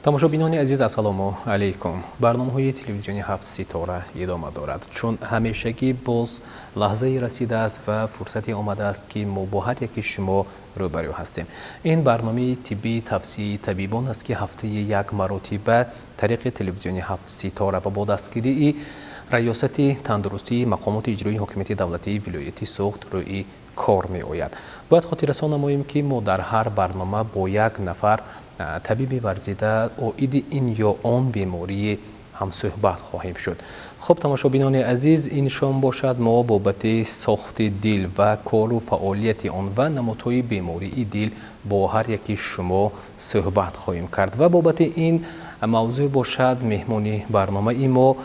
Тамошобинони азиз, ассалому алайкум. Барномаҳои телевизиони «Ҳафт ситора» идома дорад. Чун ҳамешагӣ, боз лаҳзае расидааст ва фурсате омадааст, ки мо бо ҳар яки шумо рӯбарӯ ҳастем. Ин барномаи тиббии «Тавсияи табибон» аст, ки ҳафтаи як маротиба тариқи телевизиони «Ҳафт ситора» ва бо дастгирии Раёсати тандурустии мақомоти иҷроии ҳокимияти давлатии вилояти Суғд рӯи кор меояд. Бояд хотиррасон намоем, ки мо дар ҳар барнома бо як нафар табиби варзида оиди ин ё он беморӣ ҳамсӯҳбат хоҳем шуд. Хуб, тамошобинони азиз, ин шом бошад, мо бобати сохти дил ва кору фаъолияти он ва намудҳои бемории дил бо ҳар яки шумо суҳбат хоҳем кард. Ва бобати ин мавзӯъ бошад, меҳмони барномаи мо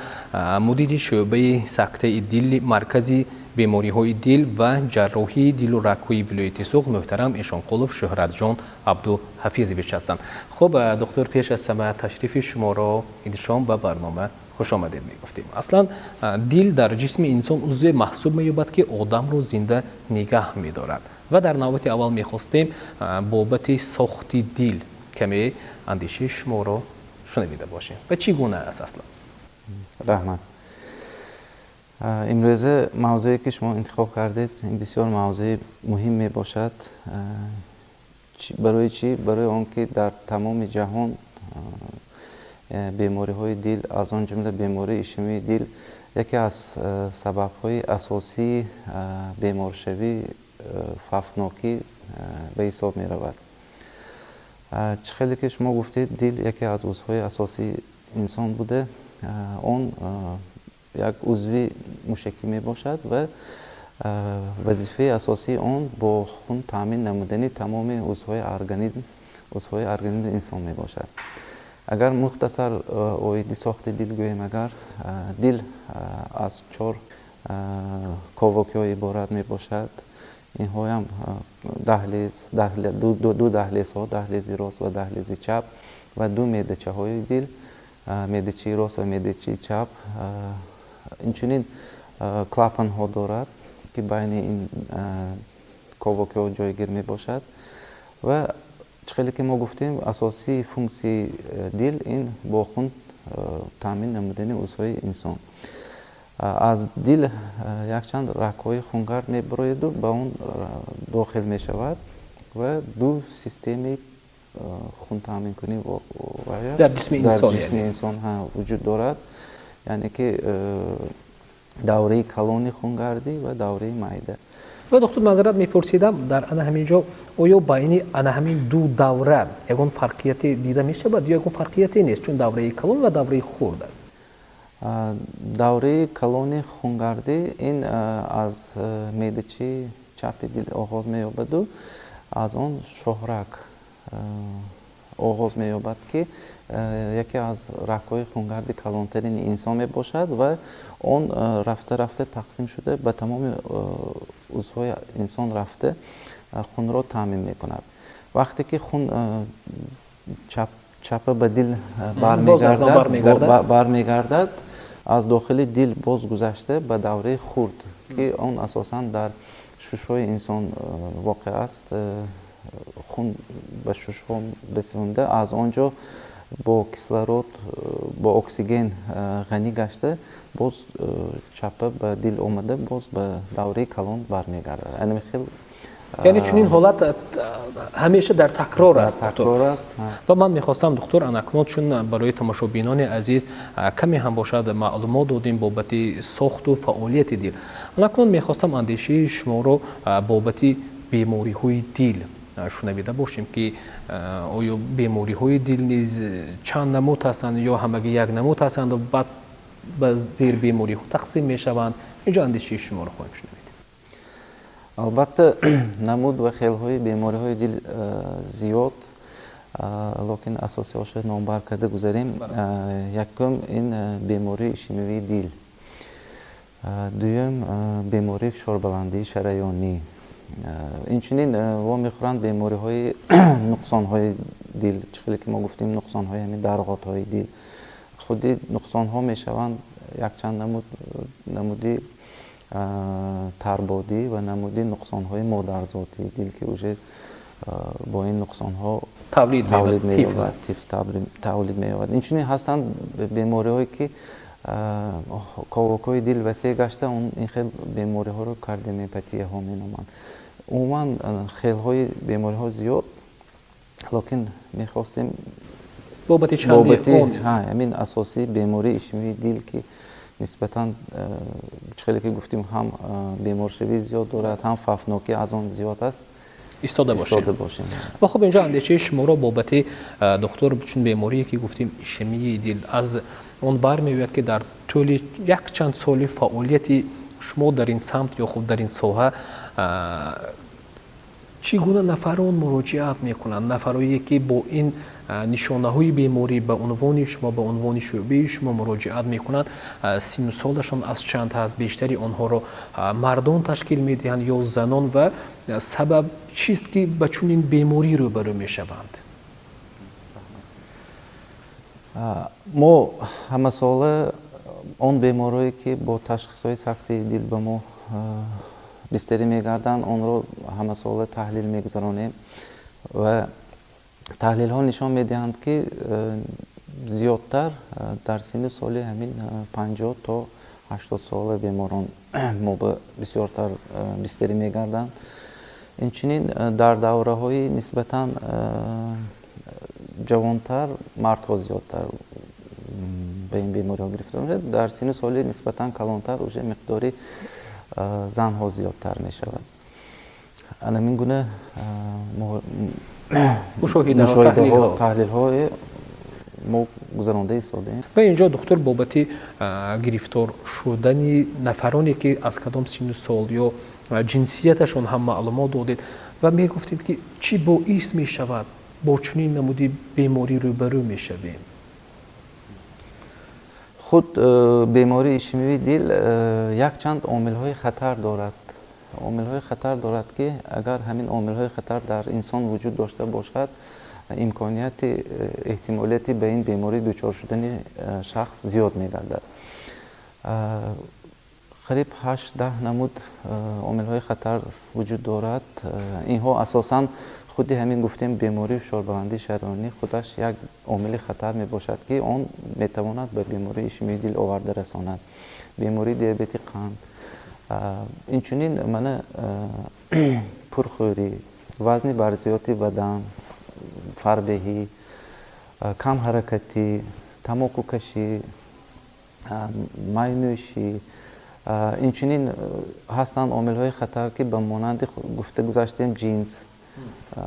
мудири шӯъбаи сактаи дили Маркази бемориҳои дил ва ҷарроҳии дилу рагҳои вилояти Суғд муҳтарам Эшонқулов Шӯҳратҷон Абдуҳафизович ҳастанд. Хуб, доктор, пеш аз ҳама ташрифи шуморо ин шом ба барнома хушомадед мегуфтем. Аслан дил дар ҷисми инсон узве маҳсуб меёбад, ки одамро зинда нигаҳ медорад. Ва дар навбати аввал мехостем бобати сохти дил каме андешаи шуморо шунавида бошем ва чӣ гуна аст аслан? Раҳмат. Имрӯза мавзӯе, ки шумо интихоб кардед, ин бисёр мавзӯи муҳим мебошад. Барои чӣ? Барои он ки дар тамоми ҷаҳон бемориҳои дил, аз он ҷумла бемории ишемии дил, яке аз сабабҳои асосии беморшавӣ, фавтнокӣ ба ҳисоб меравад. Чӣ хеле ки шумо гуфтед, дил яке аз узвҳои асосии инсон буда, он як узви мушакӣ мебошад ва вазифаи асосии он бо хун таъмин намудани тамоми узвҳои организми инсон мебошад. Агар мухтасар оиди сохти дил гӯем, агар дил аз чор ковокиҳо иборат мебошад. Инҳоям даҳлез, ду даҳлезҳо, даҳлези рост ва даҳлези чап, ва ду меъдачаҳои дил, меъдачаи рост ва меъдачаи чап. Инчунин клапанҳо дорад, ки байни ин ковокиҳо ҷойгир мебошад. Ва чӣ хеле ки мо гуфтем, асосии функсияи дил ин бо хун таъмин намудани узвҳои инсон. Аз дил якчанд рагҳои хунгард мебарояду ба он дохил мешавад ва ду системаи хунтаъминкунӣ дар ҷисми инсон вуҷуд дорад, яъне ки давраи калони хунгардӣ ва давраи майда. Ва, доктор, маъзарат мепурсидам, дар ана ҳамин ҷо оё байни ана ҳамин ду давра ягон фарқияте дида мешавад ё ягон фарқияте нест, чун давраи калон ва давраи хурд аст? Давраи калони хунгардӣ ин аз меъдачаи чапи дил оғоз меёбаду аз он шоҳраг оғоз меёбад, ки яке аз рагҳои хунгарди калонтарини инсон мебошад, ва он рафта рафта тақсим шуда, ба тамоми узвҳои инсон рафта, хунро таъмин мекунад. Вақте ки хун чапа ба дил бармегардад, аз дохили дил боз гузашта ба давраи хурд, ки он асосан дар шушҳои инсон воқеъ аст, хун ба шушҳо расонда, аз он ҷо бо кислород, бо оксиген ғанӣ гашта, боз чапа ба дил омада, боз ба давраи калон бармегардад. Ана хел. Яъне чунин ҳолат ҳамеша дар такрор аст? Такрор аст. Ва ман мехостам, доктор, анакнун, чун барои тамошобинони азиз каме ҳам бошад маълумот додем бобати сохту фаъолияти дил, анакнун мехостам андешаи шуморо бобати бемориҳои дил шунавида бошем, ки оё бемориҳои дил низ чанд намуд ҳастанд ё ҳамагӣ як намуд ҳастанд, баъд ба зер бемориҳо тақсим мешаванд? Инҷо андешаи шуморо хоҳем шунавид. Албатта, намуд ва хелҳои бемориҳои дил зиёд, лекин асосиҳоша номбар карда гузарем. Якум ин бемории ишемивии дил, дуюм бемории фишорбаландии шараёнӣ, инчунин вомехӯранд бемориҳои нуқсонҳои дил. Чӣ хеле ки мо гуфтем, нуқсонҳои ҳамин дарғотҳои дил. Худи нуқсонҳо мешаванд якчанд намуд: намуди тарбодӣ ва намуди нуқсонҳои модарзотии дил, ки уже Бо ин нуқсонҳо тавлид меёбад, тифл тавлид меёбад. Инчунин ҳастанд бемориҳое, ки ковокҳои дил васеъ гашта, ин хел бемориҳоро кардиомиопатияҳо меноманд. Умуман, хелҳои бемориҳо зиёд, лекин мехостем бобати чанди ҳамин асосии бемории ишемии дил, ки нисбатан, чӣ хеле ки гуфтем, ҳам беморшавӣ зиёд дорад, ҳам фавтнокӣ аз он зиёд аст, истода бошем. Ва хуб, инҷо андешаи шуморо бобати, духтур, чун беморие ки гуфтем, ишемии дил, аз он бармеояд, ки дар тӯли якчанд соли фаъолияти шумо дар ин самт ё хуб дар ин соҳа чӣ гуна нафарон муроҷиат мекунанд? Нафарое ки бо ин нишонаҳои беморӣ ба унвони шумо, ба унвони шӯъбаи шумо муроҷиат мекунанд, синну солашон аз чанд ҳаст? Бештари онҳоро мардон ташкил медиҳанд ё занон? Ва сабаб чист, ки ба чунин беморӣ рӯбарӯ мешаванд? Мо ҳамасола он беморое, ки бо ташхисҳои сахти дил ба мо бистарӣ мегарданд, онро ҳамасола таҳлил мегузаронем ва таҳлилҳо нишон медиҳанд, ки зиёдтар дар синни соли ҳамин 50 то 80 сола беморон мо бисёртар бистарӣ мегарданд. Инчунин дар давраҳои нисбатан ҷавонтар мардҳо зиёдтар ба ин бемориҳо гирифтор мешавад, дар синни соли нисбатан калонтар уже миқдори занҳо зиёдтар мешавад. Ана ин гуна мушоҳидаҳо, таҳлилҳое мо гузаронда истодаем. Ва инҷо, духтур, бобати гирифтор шудани нафароне, ки аз кадом синну сол ё ҷинсияташон ҳам маълумот додед ва мегуфтед, ки чӣ боис мешавад, бо чунин намуди беморӣ рӯбарӯ мешавем? Худ бемории ишемии дил якчанд омилҳои хатар дорад, омилҳои хатар дорад, ки агар ҳамин омилҳои хатар дар инсон вуҷуд дошта бошад, имконияти, эҳтимолияти ба ин беморӣ дучор шудани шахс зиёд мегардад. Қариб 8-10 намуд омилҳои хатар вуҷуд дорад. Инҳо асосан худи ҳамин гуфтем, бемории фишорбаландии шараёнӣ худаш як омили хатар мебошад, ки он метавонад ба бемории ишемии дил оварда расонад, бемории диабети қанд, инчунин мана пурхӯрӣ, вазни барзиёди бадан, фарбеҳӣ, камҳаракатӣ, тамокукашӣ, майнӯшӣ. Инчунин ҳастанд омилҳои хатар, ки ба монанди гуфта гузаштем, ҷинс,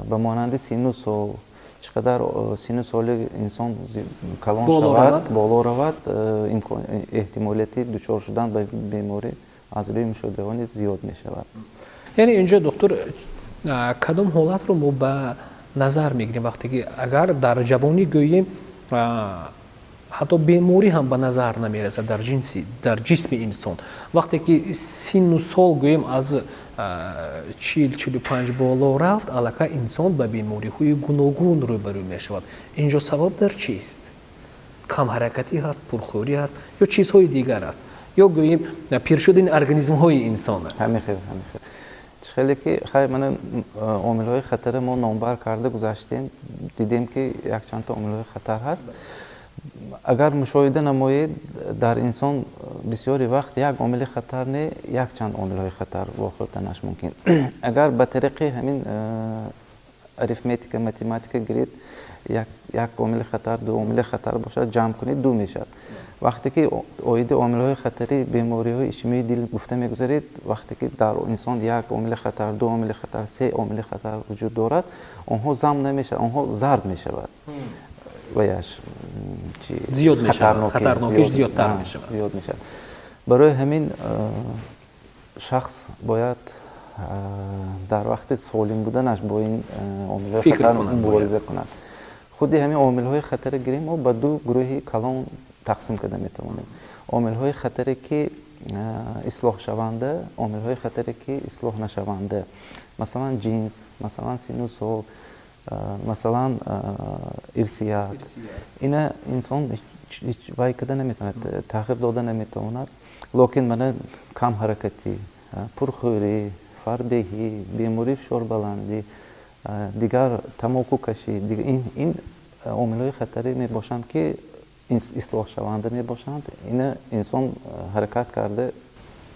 ба монанди синну сол. Чӣ қадар синну соли инсон калон шавад, боло равад, эҳтимолияти дучор шудан ба беморӣ аз рӯи мушоҳидаҳо низ зиёд мешавад. Яъне инҷо, духтур, кадом ҳолатро мо ба назар мегирем, вақте ки агар дар ҷавонӣ гӯем, ҳатто беморӣ ҳам ба назар намерасад дар ҷинси, дар ҷисми инсон, вақте ки синну сол гӯем аз 40-45 боло рафт, аллакай инсон ба бемориҳои гуногун рӯбарӯ мешавад? Инҷо сабаб дар чист? Камҳаракатӣ ҳаст, пурхӯрӣ ҳаст ё чизҳои дигар аст, ё гӯем пир шудани организмҳои инсон аст? Ҳамин хел, ҳамин хел. Хеле ки хай мана омилҳои хатаре мо номбар карда гузаштем, дидем, ки якчандта омилҳои хатар ҳаст. Агар мушоҳида намоед, дар инсон бисёри вақт як омили хатар не, якчанд омилҳои хатар вохӯрданаш мумкин. Агар ба тариқи ҳамин арифметика, математика гиред, як омили хатар, ду омили хатар бошад, ҷамъ кунед, ду мешавад. Вақте ки оиди омилҳои хатари бемориҳои ишемии дил гуфта мегузаред, вақте ки дар инсон як омили хатар, ду омили хатар, се омили хатар вуҷуд дорад, онҳо зам намешавад, онҳо зарб мешавад ваяш. Зиёд мешавад, хатарнокиш зиёдтар мешавад. Зиёд мешавад. Барои ҳамин шахс бояд дар вақти солим буданаш бо ин омилҳои хатар мубориза кунад. Худи ҳамин омилҳои хатаре гирем, мо ба ду гурӯҳи калон тақсим карда метавонем: омилҳои хатаре, ки ислоҳшаванда, омилҳои хатаре, ки ислоҳ нашаванда, масалан ҷинс, масалан синну сол, масалан ирсият. Ина инсон вай карда наметавонад, тағйир дода наметавонад. Лекин мана камҳаракатӣ, пурхӯрӣ, фарбеҳӣ, бемории фишорбаландӣ, Дигар тамокукашӣ, ин омилҳои хатарӣ мебошанд, ки ислоҳшаванда мебошанд. Ина инсон ҳаракат карда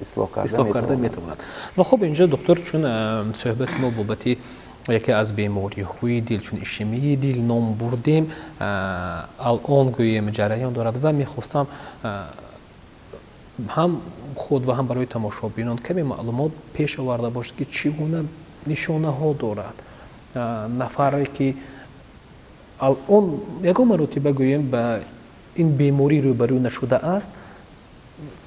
ислоҳ карда метавонад. Ва хуб, инҷо доктор, чун суҳбати мо бобати яке аз бемориҳои дил, чун ишемияи дил ном бурдем, алон гӯем ҷараён дорад ва мехостам ҳам худ ва ҳам барои тамошобинон каме маълумот пеш оварда бошад, ки чӣ гуна нишонаҳо дорад нафаре, ки алон ягон маротиба гӯем ба ин беморӣ рӯбарӯ нашудааст,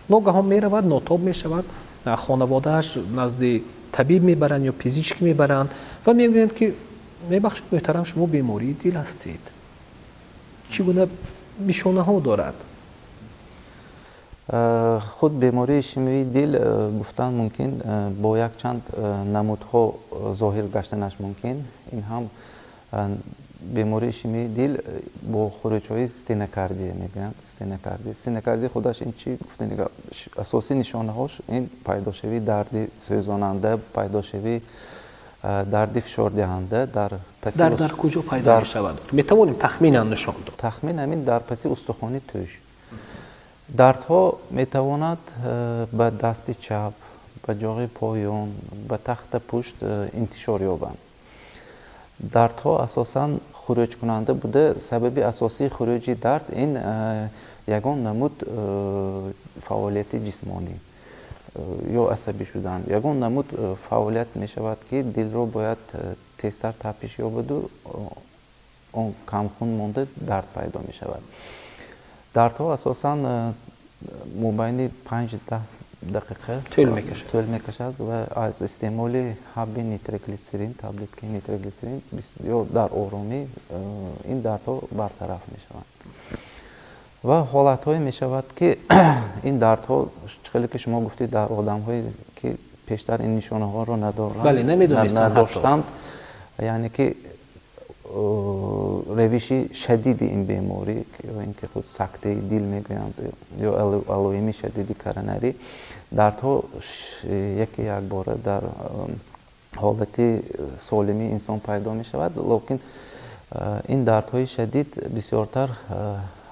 ногаҳон меравад, нотоб мешавад, хонаводааш назди табиб мебаранд ё пизишк мебаранд ва мегӯянд, ки мебахшед, муҳтарам, шумо бемории дил ҳастед. Чӣ гуна нишонаҳо дорад? Худ бемории ишемияи дил гуфтан мумкин бо якчанд намудҳо зоҳир гаштанаш мумкин. Ин ҳам бемории ишемияи дил бо хуруҷҳои стенокардия мегӯянд. Стенокардия, стенокардия худаш ин чӣ гуфтем, асосии нишонаҳош ин пайдошавии дарди сӯзонанда, пайдошавии дарди фишордиҳанда дар паси. Дар куҷо пайдо мешавад? Метавонем тахминан нишон дод? Тахмин ҳамин дар паси устухони тӯш. Дардҳо метавонад ба дасти чап, ба ҷоғи поён, ба тахта пушт интишор ёбанд. Дардҳо асосан хуруҷкунанда буда, сабаби асосии хуруҷи дард ин ягон намуд фаъолияти ҷисмонӣ ё асабӣ шудан, ягон намуд фаъолият мешавад, ки дилро бояд тезтар тапиш ёбаду он камхун монда дард пайдо мешавад. Дардҳо асосан мобайни 5-10 дақиқа тӯл мекашад ва аз истеъмоли ҳабби нитроглисерин, таблеткаи нитроглисерин ё дар оромӣ ин дардҳо бартараф мешаванд. Ва ҳолатҳое мешавад, ки ин дардҳо, хеле ки шумо гуфтед, дар одамҳое ки пештар ин нишонаҳоро надоштанд, яъне ки равиши шадиди ин беморӣ, ё ин ки худ сактаи дил мегӯянд, ё алоими шадиди коронарӣ, дардҳо яке якбора дар ҳолати солимии инсон пайдо мешавад. Лекин ин дардҳои шадид бисёртар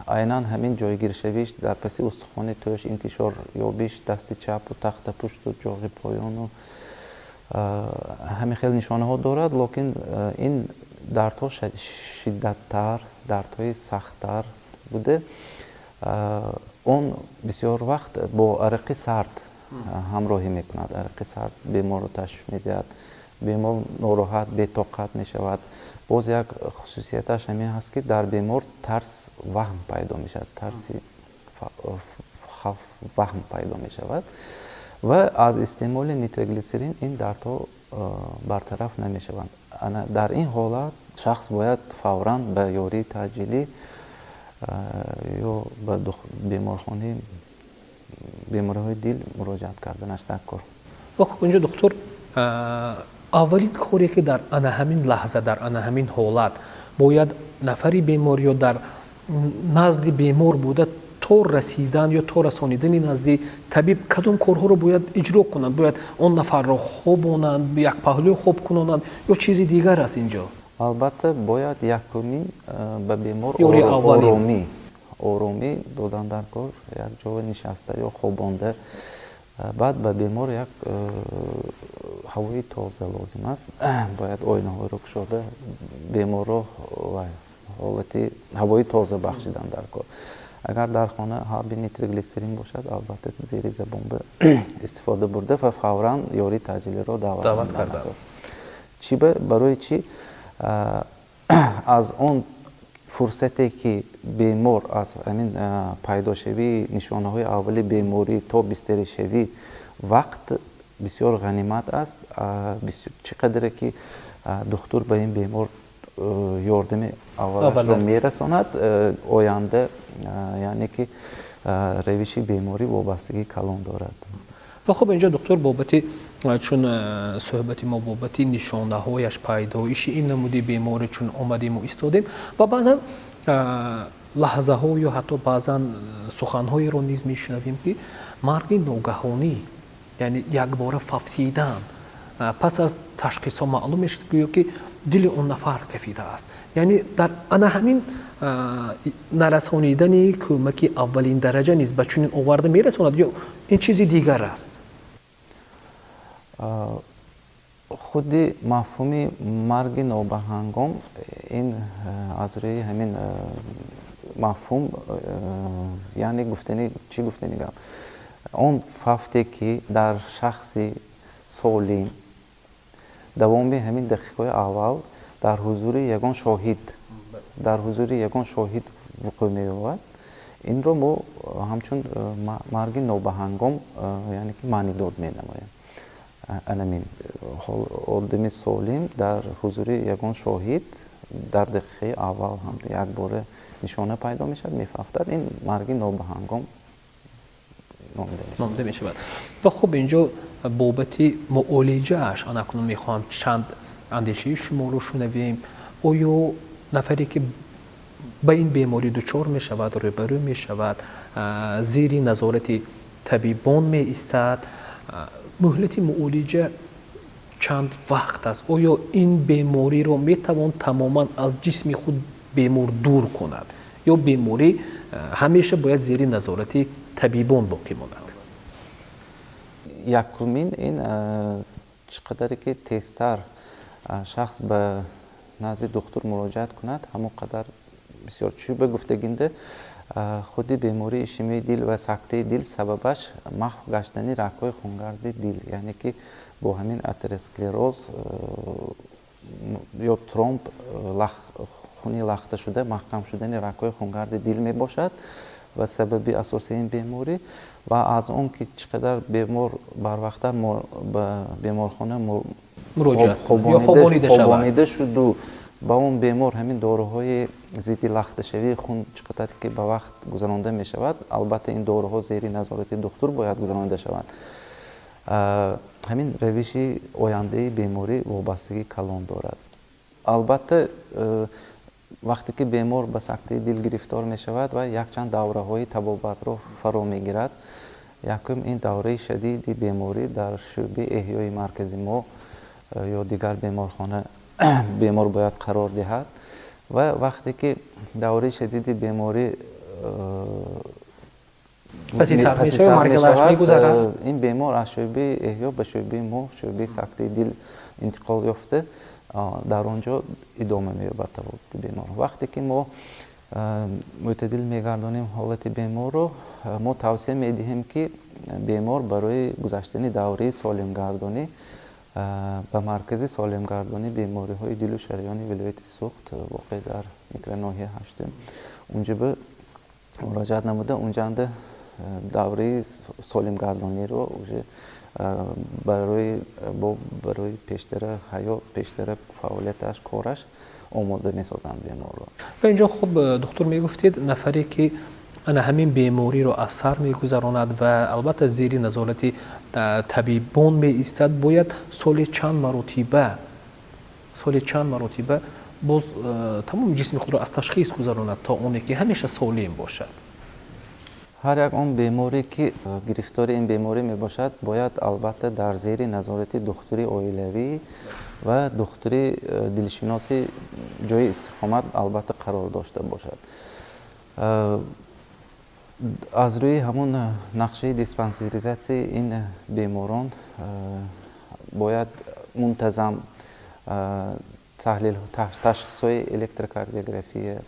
айнан ҳамин ҷойгиршавиш дар паси устухони тӯш, интишор ёбиш дасти чапу тахта пушту ҷоғи поёну ҳамин хел нишонаҳо дорад. Лекин ин дардҳо шиддаттар, дардҳои сахттар буда, он бисёр вақт бо арақи сард ҳамроҳӣ мекунад. Арақи сард беморро ташвиш медиҳад, бемор нороҳат, бетоқат мешавад. Боз як хусусияташ ҳамин ҳаст, ки дар бемор тарс, ваҳм пайдо мешавад, тарси хавф, ваҳм пайдо мешавад ва аз истеъмоли нитроглисерин ин дардҳо бартараф намешаванд. Дар ин ҳолат шахс бояд фавран ба ёрии таъҷилӣ ё ба беморхонаи бемориҳои дил муроҷиат карданаш дар кор. Ва хуб, инҷо доктор, аввалин коре ки дар ана ҳамин лаҳза, дар ана ҳамин ҳолат бояд нафари бемор ё дар назди бемор буда то расидан ё то расонидани назди табиб кадом корҳоро бояд иҷро кунанд? Бояд он нафарро хобонанд, як паҳлӯ хоб кунонанд ё чизи дигар аст инҷо? Албатта, бояд якумин ба бемор оромӣ додан дар кор, як ҷо нишаста ё хобонда. Баъд ба бемор як ҳавои тоза лозим аст. Бояд оинаҳоро кушода беморро ҳолати ҳавои тоза бахшидан дар кор. Агар дар хона ҳабби нитроглисерин бошад, албатта зери забон истифода бурда ва фавран ёрии таъҷилиро даъват карда. Чӣ барои чӣ? Аз он фурсате ки бемор аз ҳамин пайдошавии нишонаҳои аввали беморӣ то бистаришавӣ вақт бисёр ғанимат аст. Чӣ қадре ки духтур ба ин бемор ёрдами аввалашро мерасонад, оянда, яъне ки равиши беморӣ вобастагии калон дорад. Ва хуб, инҷо доктор, бобати чун суҳбати мо бобати нишонаҳояш, пайдоиши ин намуди беморӣ чун омадему истодем ва баъзан лаҳзаҳо ё ҳатто баъзан суханҳоеро низ мешунавем, ки марги ногаҳонӣ, яъне якбора фавтидан, пас аз ташхисҳо маълум мешавад, гӯё ки Дили он нафар кафидааст. Яъне дар ана ҳамин нарасонидани кӯмаки аввалин дараҷа низ ба чунин оварда мерасонад ё ин чизи дигар аст? Худи мафҳуми марги нобаҳангом ин аз рӯи ҳамин мафҳум, яъне гуфтани чӣ, гуфтани гап, он фавте, ки дар шахси солим давоми ҳамин дақиқаҳои аввал дар ҳузури ягон шоҳид вуқӯъ меёбад, инро мо ҳамчун марги нобаҳангом, яъне ки маънидод менамоем. Анамин одами солим дар ҳузури ягон шоҳид дар дақиқаи аввал ҳам якбора нишона пайдо мешавад, мефавтад, ин марги нобаҳангом. Номида мешавад. Ва хуб, инҷо бобати муолиҷааш анакунун мехоҳам чанд андешаи шуморо шунавем. Оё нафаре, ки ба ин беморӣ дучор мешавад, рӯбарӯ мешавад, зери назорати табибон меистад, муҳлати муолиҷа чанд вақт аст? Оё ин бемориро метавон тамоман аз ҷисми худ бемор дур кунад ё беморӣ ҳамеша бояд зери назорати табибон боқӣ монад? Якумин, ин чӣ қадаре ки тезтар шахс ба назди духтур муроҷиат кунад, ҳамон қадар бисёр. Чӣ ба гуфтагинда, худи бемории ишемияи дил ва сактаи дил сабабаш маҳв гаштани рагҳои хунгарди дил, яъне ки бо ҳамин атеросклероз ё тромб, хуни лахта шуда маҳкам шудани рагҳои хунгарди дил мебошад ва сабаби асосии ин беморӣ. Ва аз он ки чӣ қадар бемор барвақттар ба беморхона хобонида шуду ба он бемор ҳамин доруҳои зидди лахташавии хун чӣ қадар ки ба вақт гузаронда мешавад, албатта, ин доруҳо зери назорати духтур бояд гузаронида шаванд, ҳамин равиши ояндаи беморӣ вобастагии калон дорад. Албатта, вақте ки бемор ба сактаи дил гирифтор мешавад ва якчанд давраҳои табобатро фаро мегирад. Якум, ин давраи шадиди беморӣ дар шӯъбаи эҳёи маркази мо ё дигар беморхона бемор бояд қарор диҳад. Ва вақте ки давраи шадиди беморӣ паси сар мешавад, ин бемор аз шӯъбаи эҳё ба шӯъбаи мо, шӯъбаи сактаи дил, интиқол ёфта, дар он ҷо идома меёбад табобати бемор. Вақте ки мо мӯътадил мегардонем ҳолати беморро, мо тавсия медиҳем, ки бемор барои гузаштани давраи солимгардонӣ ба маркази солимгардонии бемориҳои дилу шараёни вилояти Суғд, воқеъ дар микроноҳия ҳаштум, унҷо ба муроҷиат намуда, унҷанда давраи солимгардониро уже барои пештара ҳаёт, пештара фаъолияташ, кораш омода месозанд беморро. Ва инҷо хуб, духтур, мегуфтед, нафаре, ки ана ҳамин бемориро аз сар мегузаронад ва албатта зери назорати табибон меистад, бояд соли чанд маротиба боз тамоми ҷисми худро аз ташхис гузаронад, то оне ки ҳамеша солим бошад? Ҳар як он беморе, ки гирифтори ин беморӣ мебошад, бояд, албатта, дар зери назорати духтури оилавӣ ва духтури дилшиноси ҷои истиқомат, албатта, қарор дошта бошад. Аз рӯи ҳамон нақшаи диспансеризатсияи ин беморон бояд мунтазам таҳлил, ташхисҳои электрокардиография,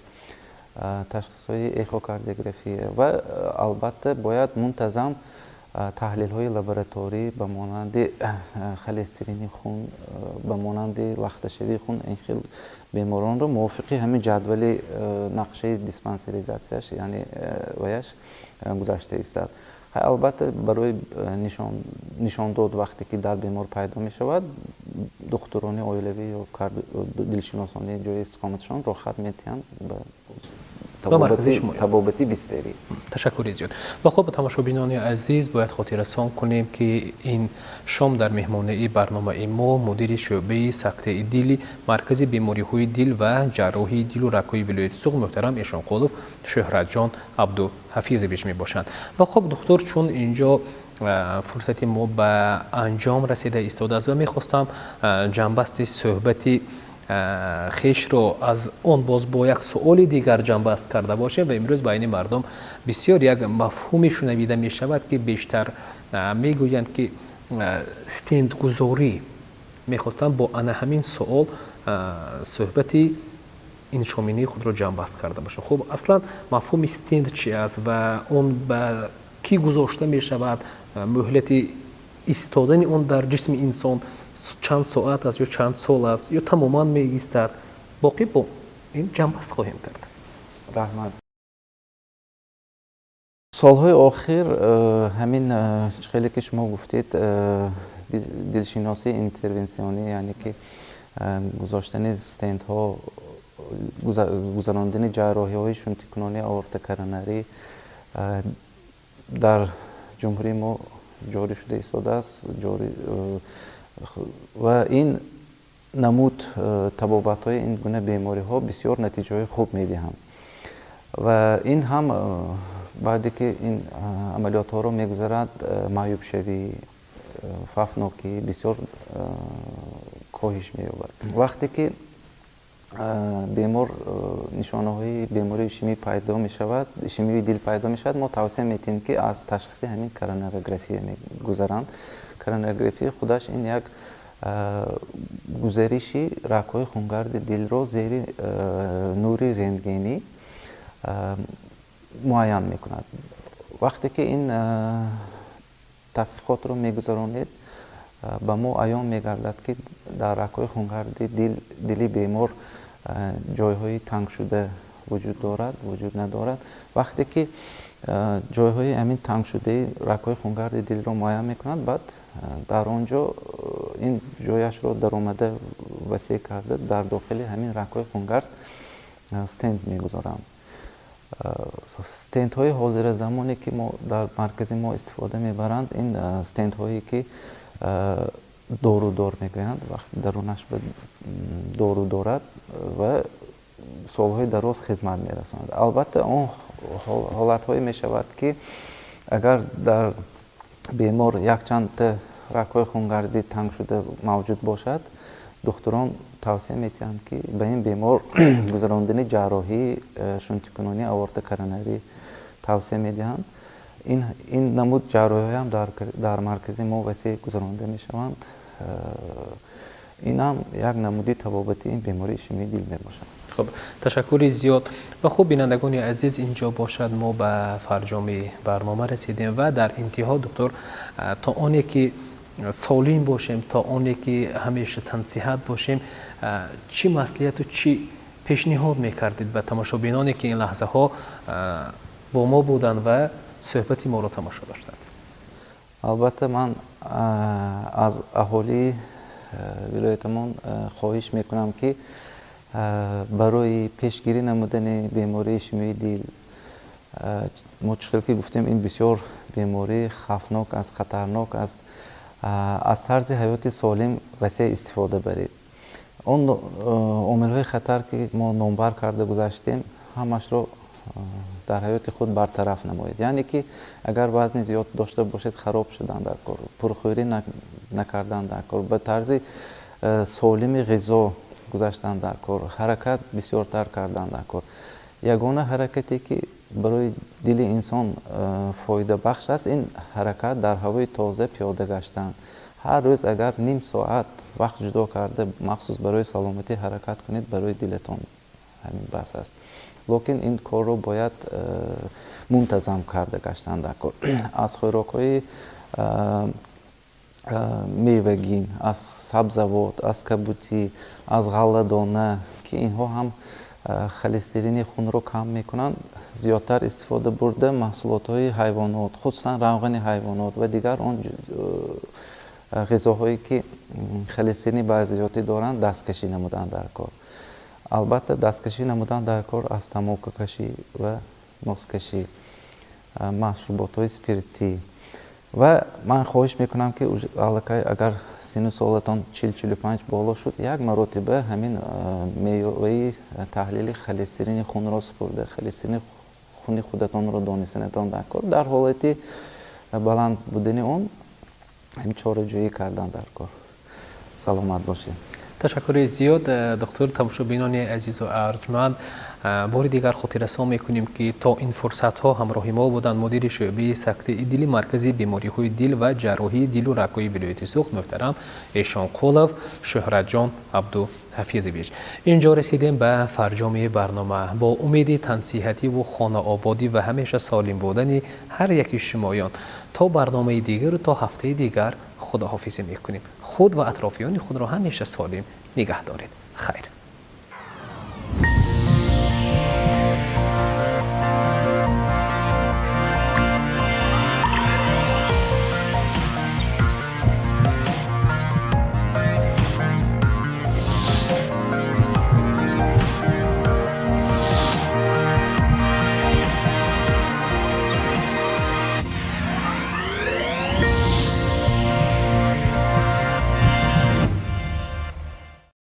ташхисҳои эхокардиография ва, албатта, бояд мунтазам таҳлилҳои лабораторӣ ба монанди холестерини хун, ба монанди лахташавии хун, ин хел беморонро мувофиқи ҳамин ҷадвали нақшаи диспансеризатсияш, яъне ваяш гузашта истад. Албатта, барои нишондод, вақте ки дар бемор пайдо мешавад, духтурони оилавӣ ё дилшиносони ҷои истиқоматашон роҳхат медиҳанд ба табобати бистерӣ. Ташаккури зиёд. Ва хуб, тамошобинони азиз, бояд хотиррасон кунем, ки ин шом дар меҳмонии барномаи мо мудири шӯъбаи сактаи дили маркази бемориҳои дил ва ҷарроҳии дилу рагҳои вилояти Суғд муҳтарам Эшонқулов Шӯҳратҷон Абдуҳафизович мебошанд. Ва хуб, духтур, чун инҷо фурсати мо ба анҷом расида истодааст ва мехостам ҷамъбасти суҳбати Хешро аз он боз бо як суоли дигар ҷамъбаст карда бошем ва имрӯз байни мардум бисёр як мафҳуме шунавида мешавад, ки бештар мегӯянд, ки стентгузорӣ. Мехостам бо ана ҳамин суол суҳбати иншоминии худро ҷамъбаст карда бошам. Хуб, аслан мафҳуми стент чи аст ва он ба кӣ гузошта мешавад, муҳлати истодани он дар ҷисми инсон чанд соат аст ё чанд сол аст ё тамоман меистад? Боқӣ бо ин ҷамъбаст хоҳем кард. Раҳмат. Солҳои охир ҳамин хеле ки шумо гуфтед, дилшиносии интервенсионӣ, яъне ки гузоштани стентҳо, гузарондани ҷарроҳиҳои шунтикунонии аортакоронарӣ дар ҷумҳурии мо ҷорӣ шуда истодааст. Ва ин намуд табобатҳои ин гуна бемориҳо бисёр натиҷаҳои хуб медиҳанд. Ва ин ҳам баъде ки ин амалиётҳоро мегузарад, маъюбшавӣ, фафнокӣ бисёр коҳиш меёбад. Вақте ки бемор нишонаҳои бемории ишемӣ пайдо мешавад, ишемии дил пайдо мешавад, мо тавсия медиҳем, ки аз ташхиси ҳамин коронарография мегузаранд. Коронарография худаш ин як гузариши рагҳои хунгарди дилро зери нури рентгенӣ муайян мекунад. Вақте ки ин тадқиқотро мегузаронед, ба мо аён мегардад, ки дар рагҳои хунгарди дили бемор ҷойҳои тангшуда вуҷуд дорад, вуҷуд надорад. Вақте ки ҷойҳои ҳамин тангшудаи рагҳои хунгарди дилро муайян мекунад, баъд дар он ҷо ин ҷояшро даромада васеъ карда, дар дохили ҳамин рагҳои хунгард стент мегузоранд. Стентҳои ҳозиразамоне, ки мо дар маркази мо истифода мебаранд, ин стентҳое ки дорудор мегӯянд, вақт дарунаш ба дору дорад ва солҳои дароз хизмат мерасонад. Албатта, он ҳолатҳое мешавад, ки агар дар бемор якчанд рагҳои хунгардӣ тангшуда мавҷуд бошад, духтурон тавсия медиҳанд, ки ба ин бемор гузарондани ҷарроҳии шунтикунонии аортакоронарӣ тавсия медиҳанд. Ин намуд ҷарроҳиҳоям дар маркази мо васеъ гузаронда мешаванд. Ин ҳам як намуди табобати ин бемории ишемии дил мебошад. Хуб, ташаккури зиёд. Ва хуб, бинандагони азиз, инҷо бошад, мо ба фарҷоми барнома расидем ва дар интиҳо, доктор, то оне ки солим бошем, то оне ки ҳамеша тансиҳат бошем, чӣ маслиҳату чӣ пешниҳод мекардед ба тамошобиноне, ки ин лаҳзаҳо бо мо буданд ва суҳбати моро тамошо доштанд? Албатта, ман аз аҳолии вилоятамон хоҳиш мекунам, ки барои пешгирӣ намудани бемории ишемии дил, мо чӣ хел ки гуфтем, ин бисёр бемории хавфнок аст, хатарнок аст, аз тарзи ҳаёти солим васеъ истифода баред. Он омилҳои хатар, ки мо номбар карда гузаштем, ҳамашро дар ҳаёти худ бартараф намоед. Яъне ки агар вазни зиёд дошта бошед, хароб шудан дар кор, пурхӯрӣ накардан дар кор, ба тарзи солими ғизо гузаштан дар кор, ҳаракат бисёртар кардан дар кор. Ягона ҳаракате, ки барои дили инсон фоидабахш аст, ин ҳаракат дар ҳавои тоза, пиёда гаштан. Ҳар рӯз агар ним соат вақт ҷудо карда, махсус барои саломатӣ ҳаракат кунед, барои дилатон ҳамин бас аст. Лекин ин корро бояд мунтазам карда гаштан дар кор. Аз хӯрокҳои мевагин, аз сабзавот, аз кабутӣ, аз ғалладона, ки инҳо ҳам холестерини хунро кам мекунанд, зиёдтар истифода бурда, маҳсулотҳои ҳайвонот, хусусан равғани ҳайвонот ва дигар он ғизоҳое, ки холестерини баъзиётӣ доранд, дасткашӣ намудан дар кор. Албатта, дасткашӣ намудан дар кор аз тамокукашӣ ва носкашӣ, машруботҳои спиртӣ. Ва ман хоҳиш мекунам, ки аллакай агар синну солатон 40-45 боло шуд, як маротиба ҳамин меъёри таҳлили холестерини хунро супурда, холестерини хуни худатонро донистанатон дар кор. Дар ҳолати баланд будани он ҳамин чораҷӯӣ кардан дар кор. Саломат бошед. Ташаккури зиёд, доктор. Тамошобинони азизу арҷманд, бори дигар хотиррасон мекунем, ки то ин фурсатҳо ҳамроҳи мо буданд мудири шӯъбаи сактаи дили Маркази бемориҳои дил ва ҷарроҳии дилу рагҳои вилояти Суғд муҳтарам Эшонқулов Шӯҳратҷон Абдуҳафизович. Инҷо расидем ба фарҷоми барнома. Бо умеди тансиҳативу хонаободӣ ва ҳамеша солим будани ҳар яки шумоён то барномаи дигару то ҳафтаи дигар худоҳофизӣ мекунем. Худ ва атрофиёни худро ҳамеша солим нигаҳ доред. Хайр.